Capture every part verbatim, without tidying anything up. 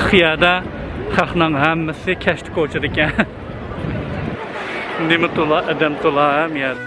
قىيادا خەقنىڭ ھەممىسى كەچتە كوچىدىكەن. نېمە تولا، ئادەم تولا ھەم يەردە.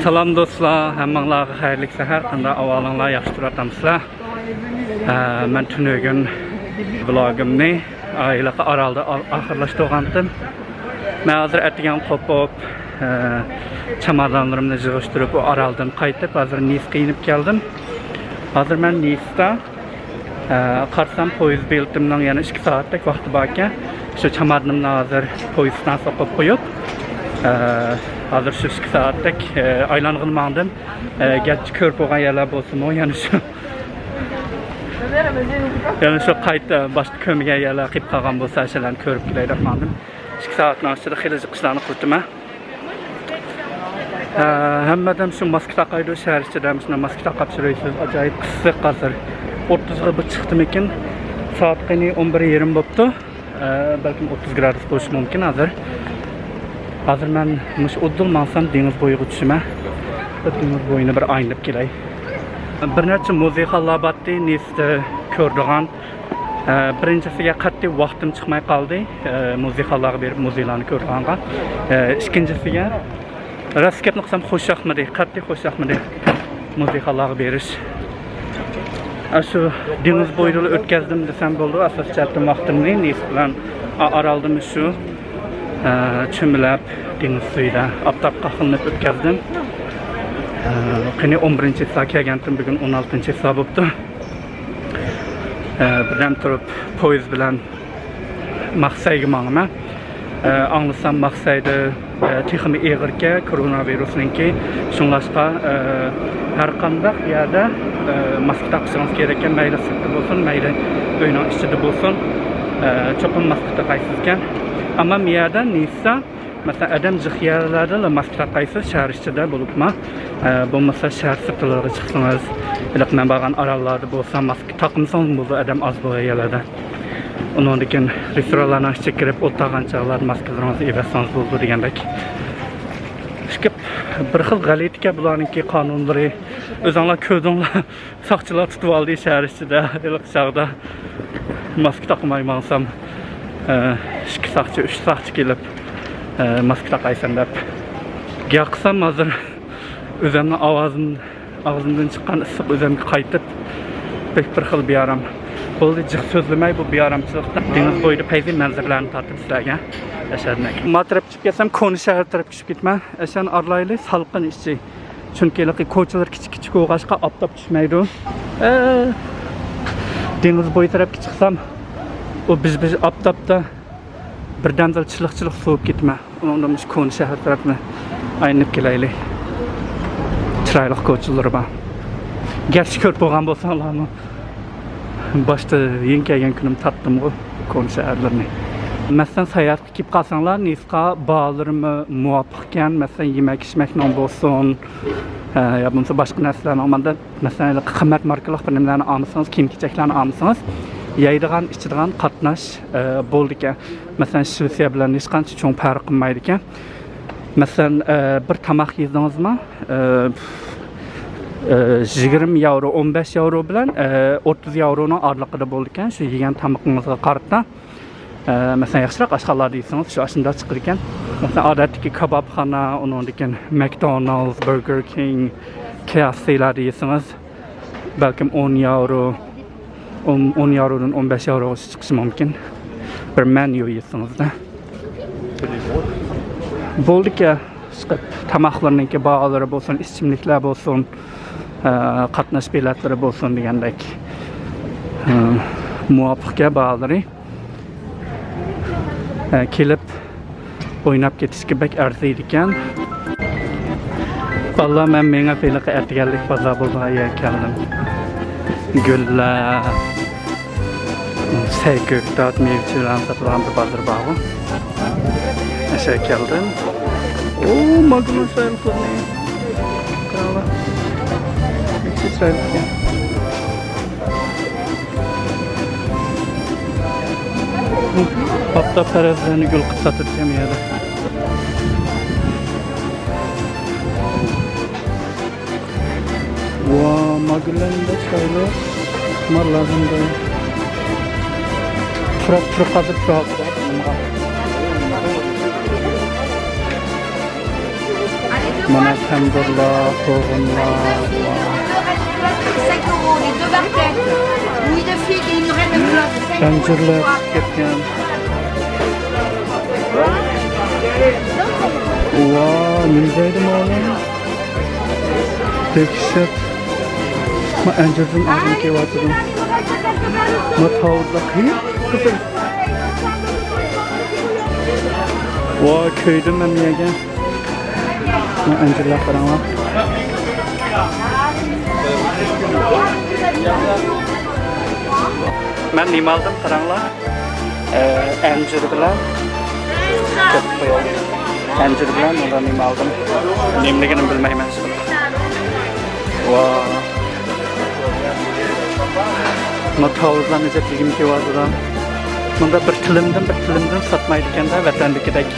سالام دوستلار، ھەممىڭلارغا خەيرلىك سەھەر. قانداق ئەھۋالىڭلار؟ ياخشى تۇرۇۋاتامسىلەر؟ ئە، مەن تۈنۈگۈن ۋلوگىمنى ھېلىقى ئارالدا ئا-، ئاخىرلاشتۇرغانتىم. مەن ھازىر ئەتىگەن قوپۇپ، ئە، چامادانلىرىمنى يىغىشتۇرۇپ، ئۇ ئارالدىن قايتىپ، ھازىر نىسقا يېنىپ كەلدىم. ھازىر مەن نىستا، ئە، قارىسام، پويىز بېلىتىمنىڭ يەنە ئىككى سائەتلىك ۋاقتى باركەن. شۇ چامادىنىمنى ھازىر پويىز ئىستانسىغا قويۇپ قويۇپ، ئە، ھازىر شۇ ئىككى سائەتلىك، ئە، ئايلانغىلى ماڭدىم. ئە، گەرچە كۆرۈپ بولغان يەرلەر بولسىمۇ، يەنە شۇ، يەنە شۇ قايتا باشتا كۆرمىگەن يەرلەر قېلىپ قالغان بولسا، شۇلارنى كۆرۈپ كېلەي دەپ ماڭدىم. ئىككى سائەتنىڭ ئىچىدە خېلى جىق ئىشلارنى قىلىپتىمەن. ھە، ھەممە ئادەم شۇ ماسكا تاقايدۇ، شەھەر ئىچىدە مۇشۇنداق ماسكا تاقاپ يۈرىسىز، ئاجايىپ ئىسسىق ھازىر. ئوتتۇزغا بىر چىقتىمىكىن، سائەت قېنى ئون بىر يېرىم بوپتۇ. ھە، بەلكىم ئوتتۇز گرادۇس بولۇشى مۇمكىن ھازىر. ھازىر مەن مۇشۇ ئۇدۇل ماڭسام دېڭىز بويىغا چۈشىمەن. دېڭىز بويىنى بىر ئايلىنىپ كېلەي. بىر نەچچە مۇزېيخانلار بارتتى، نىستا كۆرىدىغان. ئە، بىرىنچىسىگە قەتئىي ۋاقتىم چىقماي قالدى، ئە، مۇزېيخانلارغا بېرىپ مۇزېيلارنى كۆرىدىغانغا. ئە، ئىككىنچىسىگە، راست گەپنى قىلسام، خوش ياقمىدى، قەتئىي خوش ياقمىدى مۇزېيخانلارغا بېرىش. ئە، شۇ دېڭىز بويىدىلا ئۆتكەزدىم دېسەم بولىدۇ، ئاساسىي جەھەتتىن ۋاقتىمنى نىس بىلەن ئا-، ئارالدىمۇ شۇ، ئە، چۆمۈلەپ دېڭىز سۈيىدە ئاپتاپقا قاقلىنىپ ئۆتكەزدىم. ئە، قېنى ئون بىرىنچى چىسلا كەلگەنتىم، بۈگۈن ئون ئالتىنچى چىسلا بوپتۇ. ئە، بىردەم تۇرۇپ، پويىز بىلەن ماخسەيگە ماڭىمەن. ئە، ئاڭلىسام، ماخسەيدە، ئە، تېخىمۇ ئېغىركەن كوروناۋىرۇسنىڭكى. شۇڭلاشقا، ئە، ھەر قانداق يەردە، ئە، ماسكا تاقىشىڭىز كېرەككەن، مەيلى سىرتتا بولسۇن، مەيلى ئۆينىڭ ئىچىدە بولسۇن، ئە، چوقۇم ماسكا تاقايسىزكەن. ئەمما مۇ يەردە نىسا، مەسىلەن، ئادەم جىق يەرلەردىلا ماسكا تاقايسىز، شەھەر ئىچىدە بولۇپمۇ. ئە، بولمىسا شەھەر سىرتلىرىغا چىقسىڭىز، ھېلىقى مەن بارغان ئاراللاردا بولسا ماسكا تاقىمىسىڭىز بولىدۇ، ئادەم ئاز بولغان يەرلەردە. ئۇنىڭدىن كېيىن رېستورانلارنىڭ ئىچىگە كىرىپ ئولتۇرغان چاغلاردا ماسكىلىرىڭىزنى ئېلىۋەتسىڭىز بولىدۇ دېگەندەك. ئىككى بىر خىل غەلىتىكەن بۇلارنىڭكى قانۇنلىرى. ئۆزۈڭلار كۆردۈڭلار. ساقچىلار تۇتۇۋالدى شەھەر ئىچىدە، ھېلىقى چاغدا ماسكا تاقىماي ماڭسام، ئە، ئىككى ساقچى، ئۈچ ساقچى كېلىپ، ئە، ماسكا تاقايسەن دەپ. گەپ قىلسام ھازىر ئۆزۈمنىڭ ئاۋازىم، ئاغزىمدىن چىققان ئىسسىق ئۆزۈمگە قايتىپ، بەك بىر خىل بىئارام. بولدى، جىق سۆزلىمەي بۇ بىئارامچىلىقتا. دېڭىز بويىدا پەيزى مەنزىرىلەرنى تارتىپ سىلەرگە ياشاردىم. ما تەرەپ چۈشۈپ كەتسەم، كونا شەھەر تەرەپكە چۈشۈپ كېتىمەن. ئەشەن ئارىلايلى سالقىن ئىچى. چۈنكى ھېلىقى كوچىلار كىچىك كىچىك بولغاچقا ئاپتاپ چۈشمەيدۇ. ئە، دېڭىز بويى تەرەپكە چىقسام، ئۇ بىژ بىژ ئاپتاپتا بىردەمدىلا چىلىق چىلىق سوۋۇپ كېتىمەن. ئۇنىڭدىن مۇشۇ كونا شەھەر تەرەپنى ئايلىنىپ كېلەيلى. چىرايلىق كوچىلىرى بار. گەرچە كۆرۈپ بولغان بولساڭلارمۇ، باشتا يېڭى كەلگەن كۈنۈم تارتتىمغۇ كونا شەھەرلىرىنى. مەسىلەن، ساياھەتكە كېلىپ قالساڭلار، نىسقا باھالىرىمۇ مۇۋاپىقكەن. مەسىلەن، يېمەك ئىچمەكنىڭ بولسۇن، ئە، يا بولمىسا باشقا نەرسىلەرنىڭ، ماندا، مەسىلەن، قىممەت ماركىلىق بىر نېمىلەرنى ئالمىسىڭىز، كىيىم-كېچەكلەرنى ئالمىسىڭىز، يەيدىغان، ئىچىدىغان قاتناش، ئە، بولىدىكەن. مەسىلەن، شىۋېتسىيە بىلەن ھېچقانچە چوڭ پەرق قىلمايدىكەن. مەسىلەن، ئە، بىر تاماق يېدىڭىزمۇ، ئە، ئە، يىگىرمە ياۋرو، ئون بەش ياۋرو بىلەن، ئە، ئوتتۇز ياۋرونىڭ ئارىلىقىدا بولىدىكەن، شۇ يېگەن تامىقىڭىزغا قارىتا. ئە، مەسىلەن، ياخشىراق ئاشخانىلاردا يېسىڭىز، شۇ ئاشۇنداق چىقىدىكەن. مەسىلەن، ئادەتتىكى كابابخانا، ئۇنىڭدىن كېيىن ماكدونالدز، بۇرگېر كىنگ، كېئېفسىلاردا يېسىڭىز، بەلكىم ئون ياۋرو، ئون، ئون ياۋرودىن ئون بەش ياۋروغىچە چىقىشى مۇمكىن. بىر مەنيۇ يېسىڭىزدە. بولدىكەن. چىقىپ، تاماقلىرىنىڭكى باھالىرى بولسۇن، ئىچىملىكلەر بولسۇن، ئە، قاتناش بېلەتلىرى بولسۇن دېگەندەك، ئە، مۇۋاپىقكەن باھالىرى. ئە، كېلىپ ئويناپ كېتىشكە بەك ئەرزىيدىكەن. بالىلار، مەن مېڭىپ ھېلىقى ئەتىگەنلىك بازار بولىدىغان يەرگە كەلدىم. گۈللەر، سەي، كۆكتات، مېۋە-چېۋىلەرنى ساتىدىغان بىر بازار بارغۇ. ئەشەگە كەلدىم. ئو، ماگنۇم شايلىقلىرىنى. قاراڭلار. نېچە چىرايلىق ئىكەن. ئاپتاپپەرەسلەرنى گۈل قىلىپ ساتىدىكەن بۇ يەردە. ۋا، ما گۈللەر نېمانداق چىرايلىق. ماللار ھەمدە پۇراپ تۇرۇپ ھازىر پۇراپ. مانا پەمىدۇرلار، قوغۇنلار، ۋا. ئەنجۈرلەر پىشىپ كەتكەن. ۋا، نېمە دەيدۇ مانا؟ دەھشەت. ما ئەنجۈردىن ئاغزىم كېلىۋاتىدۇ. ما تاۋۇزلار قىيىپ قىزىل. ۋا، كۆيدۈم مەن بۇ يەرگە. ما ئەنجۈرلەر قاراڭلار. مەن نېمە ئالدىم قاراڭلار. ئە، ئەنجۈر بىلەن، ئەنجۈر بىلەن ئۇلار نېمە ئالدىم. نېمىلىكىنى بىلمەيمەن. ۋا. ما تاۋۇزلارنى ئىزدەپ يېگۈم كېلىۋاتىدۇ. مۇندا بىر تىلىمدىن، بىر تىلىمدىن ساتمايدىكەن-دە، ۋەتەندىكىدەك.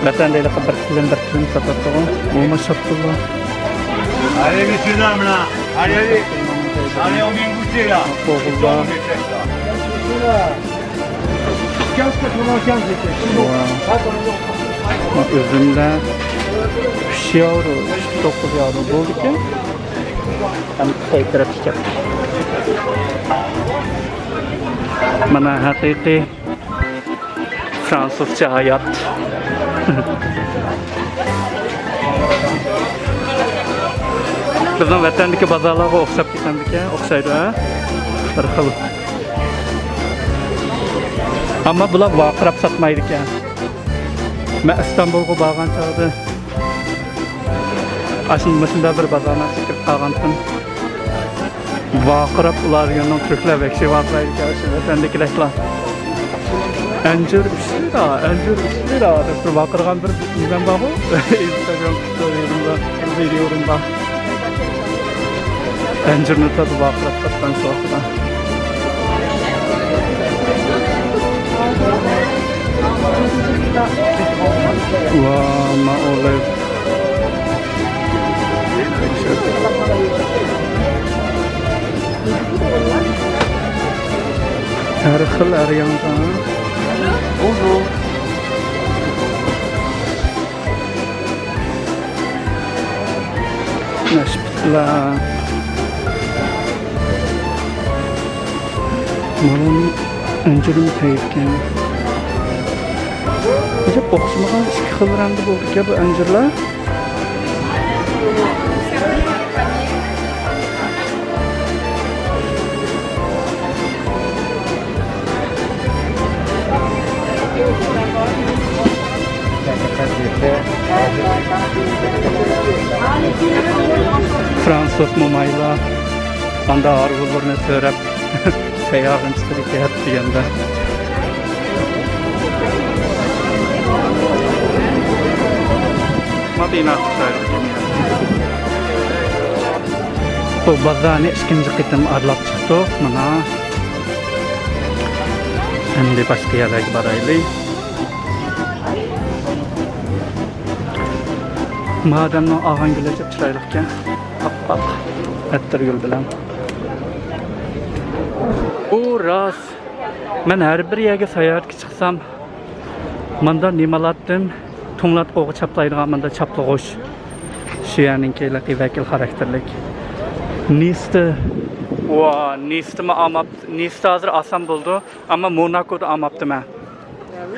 ۋەتەندە ھېلىقى بىر تىلىم، بىر تىلىم ساتاتتىغۇ. ئۇمۇ شاپتۇللا. Allez, messieurs, dames, là. Allez, allez. Allez, on vient goûter, là. قوغۇنلار. ۋا. ئۈزۈملەر ئۈچ ياۋرو، ئۈچ توققۇز ياۋرو بولىدىكەن. ھەم قايتۇرۇپ ئىكەن. مانا ھەقىقىي فرانسۇزچە ھايات. بىزنىڭ ۋەتەندىكى بازارلارغا ئوخشاپ كېتەمدىكەن، ئوخشايدۇ، ھە؟ بىر خىل. ئەمما بۇلار ۋارقىراپ ساتمايدىكەن. مەن ئىستانبۇلغا بارغان چاغدا ئاشۇ مۇشۇنداق بىر بازارنىڭ ئىچىگە كىرىپ قالغانتىم. ۋارقىراپ ئۇلار دېگەننىڭ تۈركلەر ۋەھشىي ۋارقىرايدىكەن، ئاشۇ ۋەتەندىكىلەر. ئەنجۈر ئۈچ لىرا، ئەنجۈر ئۈچ لىرا دەپ بىر ۋارقىرىغان بىر نېمەم بارغۇ. ئىنستاگرام ستورىلىرىمدا، ۋىدىيولىرىمدا. ئەنجۈرنى تازا ۋارقىراپ ساتقان شۇ ۋاقىتتا. ۋا، ما ئولىف. ھەر خىل، ھەر يانغا. نەشپۈتلەر. مانا ئەنجۈرنى پەيتكەن. ئەجەب ئوخشىمىغان ئىككى خىل رەڭدە بولدىكەن بۇ ئەنجۈرلار. فرانسۇز مومايلار ئاندا ھارۋىلىرىنى سۆرەپ، سەييارىنى چىقىرىپ كەت دېگەندە. مادىنا. بۇ بازارنى ئىككىنچى قېتىم ئارىلاپ چىقتۇق، مانا. ئەمدى باشقا يەرلەرگە بارايلى. مادەمنىڭ ئالغان گۈلى ئەجەب چىرايلىقكەن. ئاپئاق. ئەتىرگۈل بىلەن. ئۇ راست. مەن ھەر بىر يەرگە ساياھەتكە چىقسام، ماندا نېمە ئالاتتىم؟ توڭلاتقۇغا چاپلايدىغان ماندا چاپلىغۇچ. شۇ يەرنىڭكى ۋەكىل خاراكتېرلىك. نىستى. ۋا، نىستىمۇ ئالماپتۇ. نىستى ھازىر ئالسام بولىدۇ. ئەمما موناكودا ئالماپتىمەن.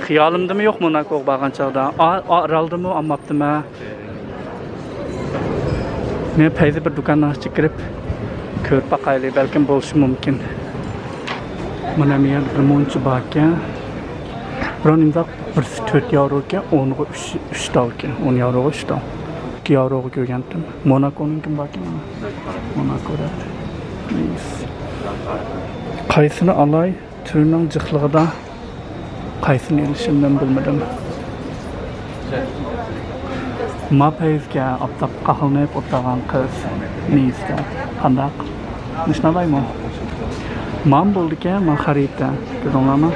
خىيالىمدىمۇ يوق موناكوغا بارغان چاغدا. ئا-، ئارالدىمۇ ئالماپتىمەن. مەن پەيزى بىر دۇكاننىڭ ئىچىگە كىرىپ كۆرۈپ باقايلى، بەلكىم بولۇشى مۇمكىن. مانا بۇ يەردە بىر مۇنچە باركەن. بىرەر ئىمزا بىرسى تۆت ياۋروكەن، ئونغا ئۈچ، ئۈچ تالكەن. ئون ياۋروغا ئۈچ تال. ئىككى ياۋروغا كۆرگەنتىم. موناكونىڭكىمۇ باركەن مانا. موناكو دەپ. قايسىنى ئالاي؟ تۈرنىڭ جىقلىقىدا قايسىنى ئېلىشىمنى بىلمىدىم. ما پەيزىكەن ئاپتاپقا قاقلىنىپ ئولتۇرغان قىز. مېيىزكەن. قانداق؟ مۇشۇنى ئالايمۇ؟ مام بولدىكەن، ما خەرىتە. كۆردۈڭلارمۇ؟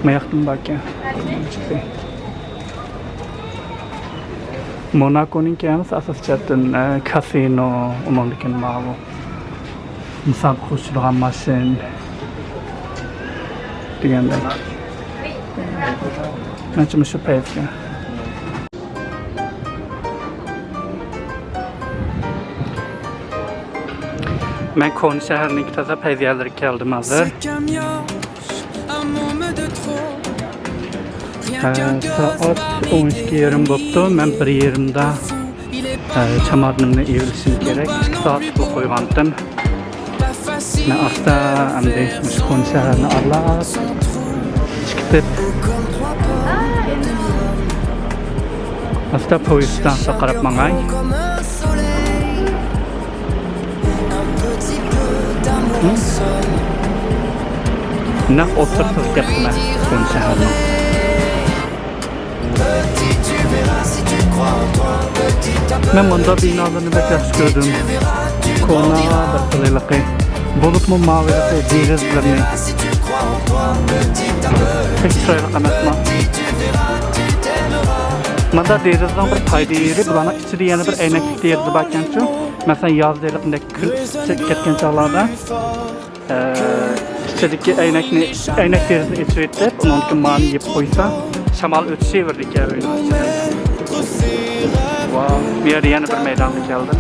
ماياقتىن باركەن. موناكونىڭكى ئەمەس، ئاساسىي جەھەتتىن، ئە، كاسىنو، ئۇنىڭدىن كېيىن ماۋۇ مۇسابىقە ئۇچىدىغان ماشىنا دېگەندەك. مەنچە مۇشۇ پەيزكەن. مەن كونا شەھەرنىڭكى تازا پەيزى يەرلىرىگە كەلدىم ھازىر. ھە، سائەت ئون ئىككى يېرىم بوپتۇ. مەن بىر يېرىمدا، ھە، چامادىنىمنى ئېلىۋېلىشىم كېرەك. ئىككى سائەت ئۇخلاپ قويغانتىم. مەن ئاستا ئەمدى مۇشۇ كونا شەھەرنى ئارىلاپ چىقىپ، ئاستا پويىز ئىستانسىسىغا قاراپ ماڭاي. نەق ئوتتۇرىسىغا كەپتىمەن كونا شەھەرنىڭ. مەن مۇنداق بىنالارنى بەك ياخشى كۆردۈم. كونا بىر خىل ھېلىقى. بولۇپمۇ ماۋۇ ھېلىقى دېرىزىلىرىنى. بەك چىرايلىق ئەمەسمۇ؟ مۇنداق دېرىزىنىڭ بىر پايدا يېرى، بۇلارنىڭ ئىچىدە يەنە بىر ئەينەكلىك دېرىزە باركەنچۇ. مەسىلەن، يازدا ھېلىقىدەك كۈن ئىسسىپ كەتكەن چاغلاردا، ئە، ئىچىدىكى ئەينەكنى، ئەينەك دېرىزىنى ئېچىۋېتىپ، ئۇنىڭدىكى مانى يېپىپ قويسا، شامال ئۆتۈشۈۋېرىدىكەن ئۆينىڭ ئىچىدە. ۋاۋ، بۇ يەردە يەنە بىر مەيدانغا كەلدىم.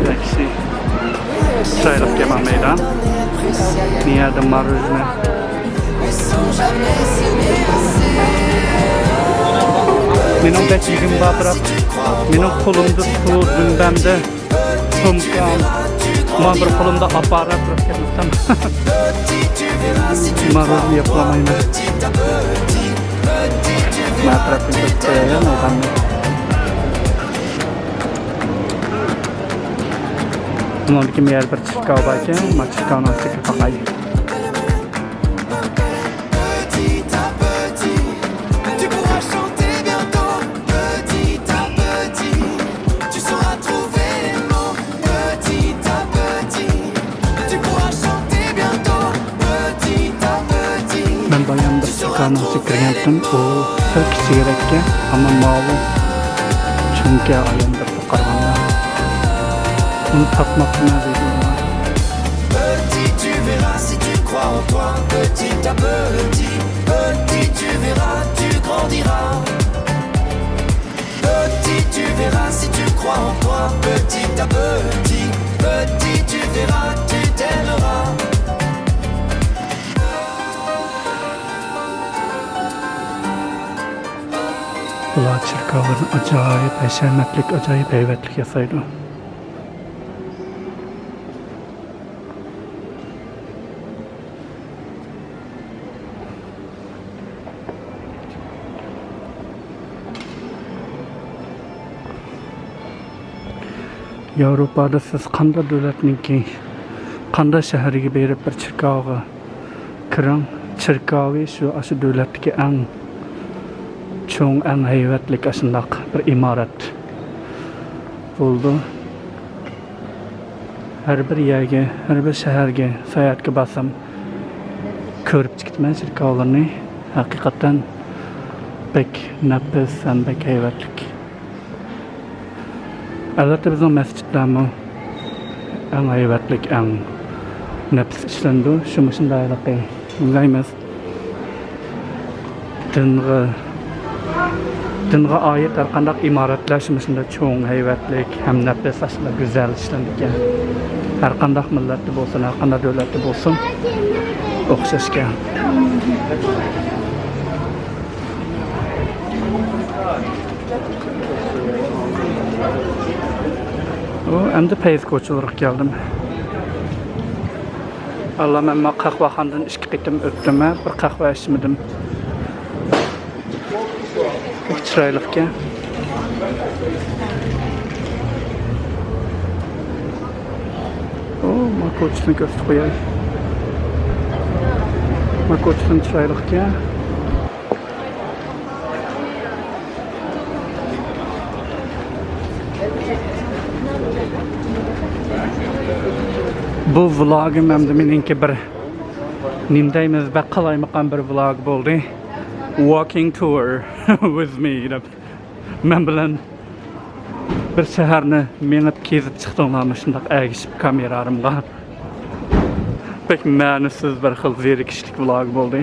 بەك چىرايلىق جامائەت مەيدان. بۇ يەردە ماروژنى. مېنىڭ بەك يېگۈم بار، بىراق مېنىڭ قولۇمدا سۇ، دۈمبەمدە سومكام، مانا بىر قولۇمدا ئاپپارات تۇرۇپ كەتمىسەم. ماروژنى يەپ بولمايمەن. مەن ئەتراپنى كۆرسىتىپ قويايلى مەيداننى. بۇنىڭدىكى مەيەر بىر چېركاۋ باركەن، ما چېركاۋنىڭ ئىچىگە كىرىپ باقاي. مەن بايام بىر چېركاۋنىڭ ئىچىگە كىرگەنتىم، ئۇ سەل كىچىكرەككەن، ئەمما ماۋۇ چوڭكەن ئايان بىر قارىغاندا. ئۇنى تاپماپتىمەن دەيدۇ ئۇلار. Petit, tu verras si tu crois en toi. Petit à petit, petit, tu verras, tu grandiras. Petit, tu verras si tu crois en toi. Petit à petit, petit, tu verras, tu t'aimeras. بۇلار چېركاۋلارنى ئاجايىپ ھەشەمەتلىك، ئاجايىپ ھەيۋەتلىك ياسايدۇ. ياۋروپادا سىز قانداق دۆلەتنىڭكى، قانداق شەھەرگە بېرىپ بىر چېركاۋغا كىرىڭ، چېركاۋى شۇ، ئاشۇ دۆلەتتىكى ئەڭ چوڭ، ئەڭ ھەيۋەتلىك ئاشۇنداق بىر ئىمارەت بولىدۇ. ھەر بىر يەرگە، ھەر بىر شەھەرگە ساياھەتكە بارسام، كۆرۈپ چىقىپتىمەن چېركاۋلارنى. ھەقىقەتەن بەك نەپىس ھەم بەك ھەيۋەتلىك. ئەلۋەتتە، بىزنىڭ مەسچىتلەرمۇ ئەڭ ھەيۋەتلىك، ئەڭ نەپىس ئىشلىنىدۇ. شۇ مۇشۇنداق ھېلىقى دىنغا دىنغا ئائىت ھەر قانداق ئىمارەتلەر شۇنداق چوڭ، ھەيۋەتلىك ھەم نەپىس، ئاشۇنداق گۈزەل ئىشلىنىدىكەن. ھەر قانداق مىللەتتە بولسۇن، ھەر قانداق دۆلەتتە بولسۇن، ئوخشاشكەن. ئۇ ئەمدى پەيز كوچىلىرىغا كەلدىم. ئاللا، مەن ما قەھۋەخانىدىن ئىككى قېتىم ئۆتتۈم، ھە، بىر قەھۋە ئىچمىدىم. بەك چىرايلىقكەن. ئۇ، ما كوچىسىنى كۆرسىتىپ قوياي. ما كوچىسىمۇ چىرايلىقكەن. بۇ ۋلوگىم ئەمدى مېنىڭكى بىر، نېمە دەيمىز، بەك قالايمىقان بىر ۋلوگ بولدى. Walking tour with me دەپ. مەن بىلەن بىر شەھەرنى مېڭىپ كېزىپ چىقتىڭلار، مۇشۇنداق ئەگىشىپ كامېرامغا. بەك مەنىسىز، بىر خىل زېرىكىشلىك ۋلوگ بولدى.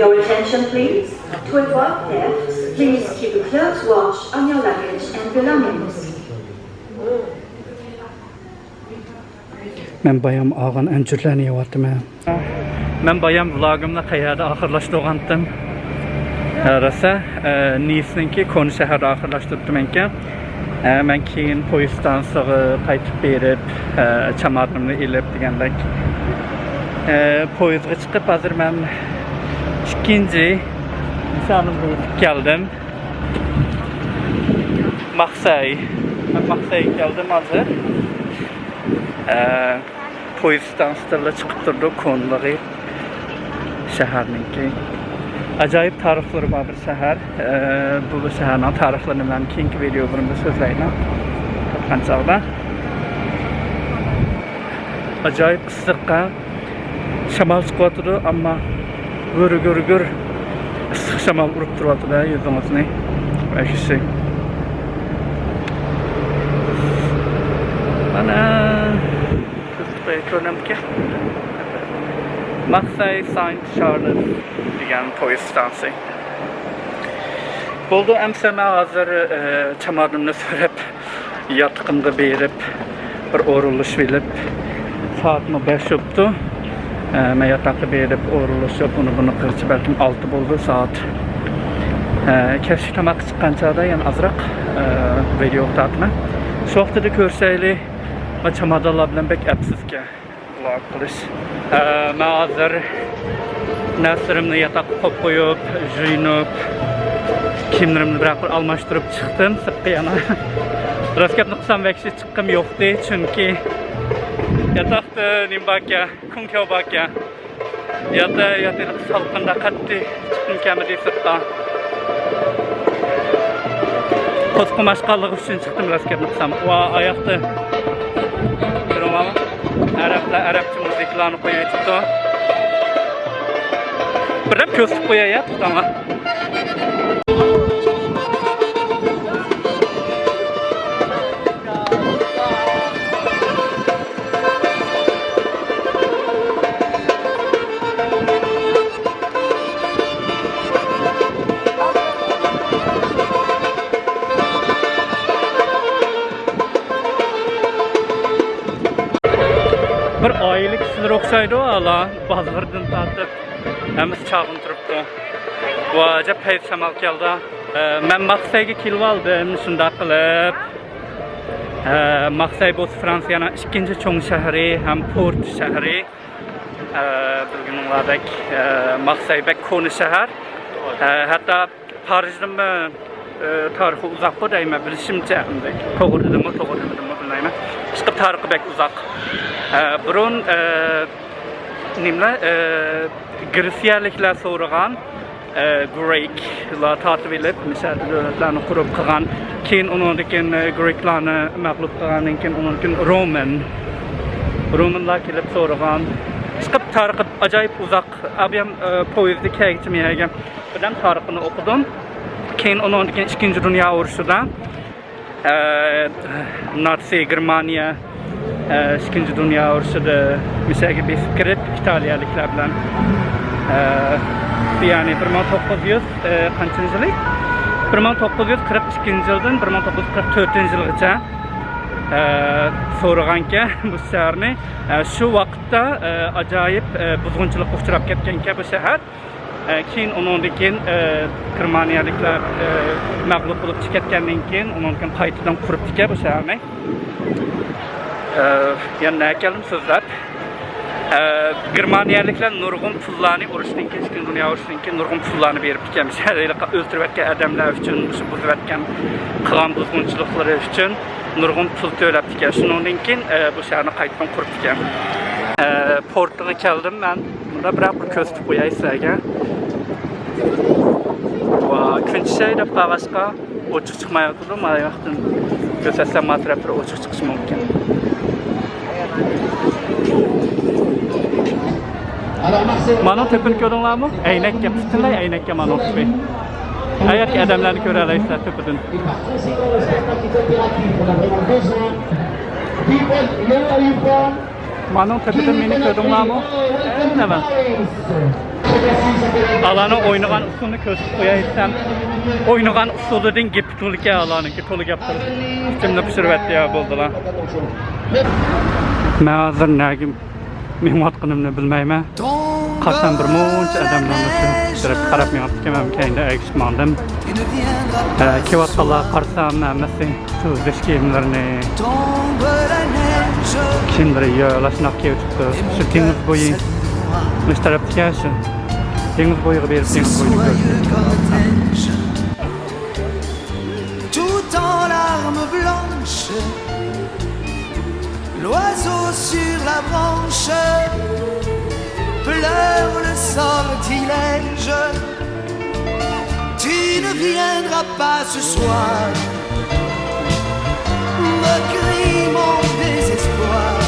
Your attention, please. To avoid theft, please keep a close watch on your luggage and belongings. مەن بايام ئالغان ئەنجۈرلەرنى يەۋاتىمەن. مەن بايام ۋلوگىمنى قەيەردە ئاخىرلاشتۇرغانتىم؟ ھە، راسا، ئە، نىسنىڭكى كونا شەھەردە ئاخىرلاشتۇرۇپتىمەنكەن. ئە، مەن كېيىن پويىز ستانسىغا قايتىپ بېرىپ، ئە، چامادىنىمنى ئېلىپ دېگەندەك، ئە، پويىزغا چىقىپ، ھازىر مەن ئىككىنچى نىشانىمغا يېتىپ كەلدىم. ماخسەي. مەن ماخسەيگە كەلدىم ھازىر. ئە، پويىز ستانسىسىدىنلا چىقىپ تۇرىدۇ، كونىلىقى شەھەرنىڭكى. ئاجايىپ تارىخلىرى بار بىر شەھەر. ئە، بۇ شەھەرنىڭ تارىخلىرىنى مەن كېيىنكى ۋىدىيولىرىمدا سۆزلەيمەن. تاپقان چاغدا. ئاجايىپ ئىسسىق، ھە؟ شامال چىقىۋاتىدۇ، ئەمما گۈر، گۈر، گۈر ئىسسىق شامال ئۇرۇپ تۇرۇۋاتىدۇ، ھە، يۈزىڭىزنى. ۋەھشىي. مانا. كۆرۈنەمدىكەن؟ ماخسەي ساينت شارلىز دېگەن پويىز ستانسىسى. بولدى، ئەمسە مەن ھازىر، ئە، چامادىنىمنى سۆرەپ، ياتىقىمغا بېرىپ، بىر ئورۇنلىشىۋېلىپ، سائەتمۇ بەش بوپتۇ. ئە، مەن ياتاققا بېرىپ، ئورۇنلىشىپ، ئۇنى بۇنى قىلغىچە بەلكىم ئالتە بولدى سائەت. ئە، كەچلىك تاماققا چىققان چاغدا يەنە ئازراق، ئە، ۋىدېئو تارتىمەن. شۇ ۋاقتىدا كۆرۈشەيلى. مەن چامادانلار بىلەن بەك ئەپسىزكەن. ۋاق قىلىش. ئە، مەن ھازىر نەرسىلىرىمنى ياتاققا قويۇپ قويۇپ، يۇيۇنۇپ، كىيىملىرىمنى بىرەر قۇر ئالماشتۇرۇپ چىقتىم سىرتقا يەنە. راست گەپنى قىلسام، ۋەھشىي چىققۇم يوقتى، چۈنكى ياتاقتا نېمە باركەن، كۇڭكياۋ باركەن. ياتا، ياتا سالقىندا قەتئىي چىققۇم كەلمىدى سىرتقا. قورسىقىم ئاچقانلىقى ئۈچۈن چىقتىم، راست گەپنى قىلسام. ۋا، ئاياقتا. كۆرۈڭلارمۇ؟ ئەرەبلەر ئەرەبچە مۇزىكىلارنى قويۇۋېتىپتۇ. بىردەم كۆرسىتىپ قوياي، يا، توختاڭلار. بىر ئائىلە كىشىلىرى ئوخشايدۇ، ئالا، بالىلىرىدىن تارتىپ ھەممىسى چاغىن تۇرۇپتۇ. ۋاجىپ پەيت شامال كەلدى. ئە، مەن ماخسەيگە كېلىۋالدىم، شۇنداق قىلىپ. ئە، ماخسەي بولسا فرانسىيەنىڭ ئىككىنچى چوڭ شەھىرى ھەم پورت شەھىرى. ئە، بىلگىنىڭلاردەك، ئە، ماخسەي بەك كونا شەھەر. ئە، ھەتتا پارىژدىنمۇ، ئە، تارىخى ئۇزاققۇ دەيمەن، بىلىشىمچە ئەمدى. توغرا دېدىممۇ، توغرا دېمىدىممۇ بىلمەيمەن. ئىشقىلىپ تارىخى بەك ئۇزاق. ئە، بۇرۇن، ئە، نېمىلەر، ئە، گرېتسىيەلىكلەر سورىغان، ئە، گرېكلار تارتىۋېلىپ، مىسىردا دۆلەتلەرنى قۇرۇپ قىلغان، كېيىن ئۇنىڭدىن كېيىن، ئە، گرېكلارنى مەغلۇپ قىلغاندىن كېيىن، ئۇنىڭدىن كېيىن رومن، رومنلار كېلىپ سورىغان. ئىشقىلىپ تارىخى ئاجايىپ ئۇزاق. ئابىيام، ئە، پويىزدا كەلگۈچە مېڭەگە بىردەم تارىخىنى ئوقۇدۇم. كېيىن ئۇنىڭدىن كېيىن ئىككىنچى دۇنيا ئۇرۇشىدا، ئە، ناتسى گېرمانىيە، ئە، ئىككىنچى دۇنيا ئۇرۇشىدا مىسىرگە بېسىپ كىرىپ، ئىتالىيەلىكلەر بىلەن، ئە، يەنى بىر مىڭ توققۇز يۈز، ئە، قانچىنچى يىلى؟ بىر مىڭ توققۇز يۈز قىرىق ئىككىنچى يىلدىن بىر مىڭ توققۇز يۈز قىرىق تۆتىنچى يىلغىچە، ئە، سورىغانكەن بۇ شەھەرنى. ئە، شۇ ۋاقىتتا، ئە، ئاجايىپ، ئە، بۇزغۇنچىلىققا ئۇچراپ كەتكەنكەن بۇ شەھەر. ئە، كېيىن ئۇنىڭدىن كېيىن، ئە، گېرمانىيەلىكلەر، ئە، مەغلۇپ بولۇپ چىقىپ كەتكەندىن كېيىن، ئۇنىڭدىن كېيىن قايتىدىن قۇرۇپتىكەن بۇ شەھەرنى. ئە، يەنە نەگە كەلدىم سۆزلەپ. ئە، گېرمانىيەلىكلەر نۇرغۇن پۇللارنى ئۇرۇشتىن كېيىن، ئىككىنچى دۇنيا ئۇرۇشىدىن كېيىن نۇرغۇن پۇللارنى بېرىپتىكەن. مىسال، ھېلىقى ئۆلتۈرۈۋەتكەن ئادەملەر ئۈچۈن، مۇشۇ بۇزۇۋەتكەن، قىلغان بۇزغۇنچىلىقلىرى ئۈچۈن نۇرغۇن پۇل تۆلەپتىكەن. شۇنىڭدىن كېيىن، ئە، بۇ شەھەرنى قايتىدىن قۇرۇپتىكەن. ئە، پورتىغا كەلدىم مەن. مۇندا بىراق بىر كۆرسىتىپ قوياي سىلەرگە. ۋا، كۈن چۈشەي دەپ قالغاچقا، ئوچۇق چىقمايۋاتىدۇ. مانا ۋاقىتتىن كۆرسەتسەم، ما تەرەپلىرى ئوچۇق چىقىشى مۇمكىن. مانىڭ تۆپىنى كۆردۈڭلارمۇ؟ ئەينەككە، پۈتۈنلەي ئەينەككە مانىڭ تۆپى. ئەيەتكە ئادەملەرنى كۆرەلەيسىلەر تۆپىدىن. مانىڭ تۆپىدىن مېنى كۆردۈڭلارمۇ؟ نېمە؟ ئالارنىڭ ئوينىغان ئۇسسۇلىنى كۆرسىتىپ قوياي دېسەم، ئوينىغان ئۇسسۇلىدىن گېپى تولىكەن ئالارنىڭكى، تولا گەپ قىلىپ. ئىچىمنى پۇشۇرۇۋەتتى يا، بولدىلا. مەن ھازىر نەگە مېڭىۋاتقىنىمنى بىلمەيمەن. قارىسام، بىر مۇنچە ئادەملەرنى شۇ تەرەپكە قاراپ مېڭىپتىكەن، مەن كەينىدە ئەگىشىپ ماڭدىم. ئە، كېلىۋاتقانلارغا قارىسام، ھەممىسى سۇ ئۈزۈش كىيىملىرىنى، كىيىملىرى يالاڭاچ كىيىۋېتىپتۇ. شۇ دېڭىز بويى، مۇشۇ تەرەپتىكى شۇ دېڭىز بويىغا بېرىپ، دېڭىز بويىنى كۆرۈپ. Tout en larmes blanches, l'oiseau sur la branche pleure le sortilège. Tu ne viendras pas ce soir, me crie mon désespoir.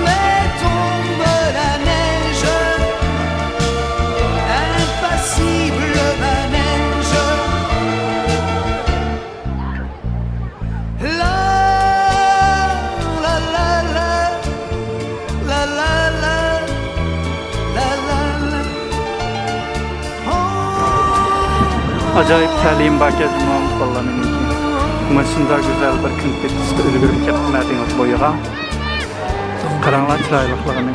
Mais tombe la neige, impassible ma neige. ئاجايىپ تەلىيىم باركەن جۇمۇ بالىلار مېنىڭكى. مانا شۇنداق گۈزەل بىر كۈن پېتىشقا ئۈلگۈرۈپ كەپتىمەن دېڭىز بويىغا. قاراڭلار چىرايلىقلىقىنى.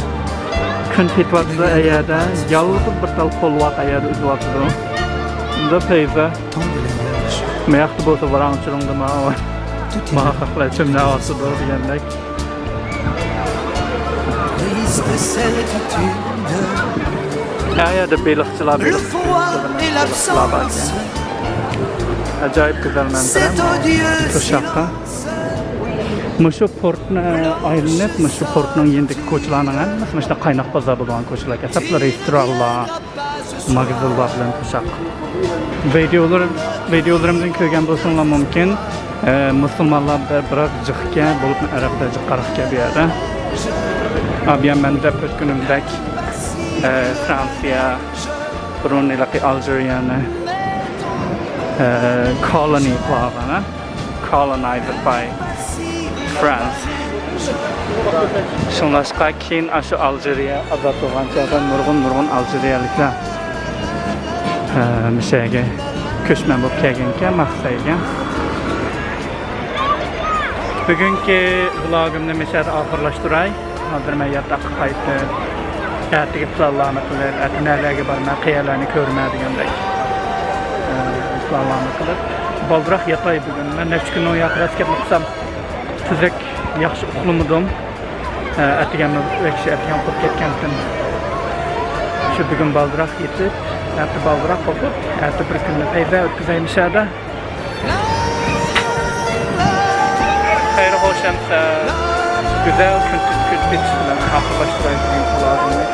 كۈن پېتىۋاتىدۇ ئەيەردە، يالغۇز بىر تال پولۋاق ئەيەردە ئۈزۈۋاتىدۇ. بۇندا پەيزە. مەيەختە بولسا ۋاراڭ-چۇرۇڭدا ماۋۇ. ماخاقلار چۆملەۋاتىدۇ دېگەندەك. ھەر يەردە بېلىقچىلار، بېلىق تۇتقۇچىلار باركەن. ئاجايىپ گۈزەل مەنزىرە. توشاققا. مۇشۇ پورتنى ئايلىنىپ، مۇشۇ پورتنىڭ يېنىدىكى كوچىلارنىڭ ھەممىسى مۇشۇنداق قايناق بازار بولغان كوچىلار. ئەسلىدە رېستورانلار، ماگىزىنلار بىلەن قوشاق. ۋىدىيولىرىم، ۋىدىيولىرىمدىن كۆرگەن بولساڭلار مۇمكىن، ئە، مۇسۇلمانلار بىر، بىراز جىقكەن، بولۇپمۇ ئەرەبلەر جىق قاراقكەن بۇ يەردە. ئابىيان مەن دەپ ئۆتكىنىمدەك، ئە، فرانسىيە، بۇرۇن ھېلىقى ئالجىرىيەنى، ئە، كولونى قىلغان، ھە؟ Colonized by France. شۇڭلاشقا كېيىن ئاشۇ ئالجىرىيە ئازاد بولغان چاغدا نۇرغۇن، نۇرغۇن ئالجىرىيەلىكلەر، ئە، مۇشۇ يەرگە كۆچمەن بولۇپ كەلگەنكەن، مارسېيگە. بۈگۈنكى ۋلوگىمنى مۇشۇ يەردە ئاخىرلاشتۇراي. ھازىر مەن ياتاققا قايتىپ، ئەتىگە پىلانلارنى قىلىپ، ئەتە نەلەرگە بارىمەن، قەيەرلەرنى كۆرىمەن دېگەندەك، ئە، پىلانلارنى قىلىپ، بالدۇراق ياتاي بۈگۈن. مەن نەچچە كۈن ئۇ ياققا راست گەپنى قىلسام، تۈزۈك ياخشى ئۇخلىمىدىم. ئە، ئەتىگەنمۇ ۋەھشىي ئەتىگەن قوپۇپ كەتكەنتىم. شۇ بۈگۈن بالدۇراق يېتىپ، ئەتە بالدۇراق قوپۇپ، ئەتە بىر كۈننى پەيزە ئۆتكۈزەي مۇشۇ يەردە. خەير خوش ئەمىسە، گۈزەل كۈن، كۈن پېتىش بىلەن ئاخىرلاشتۇراي بۈگۈنكى ۋلوگىمنى.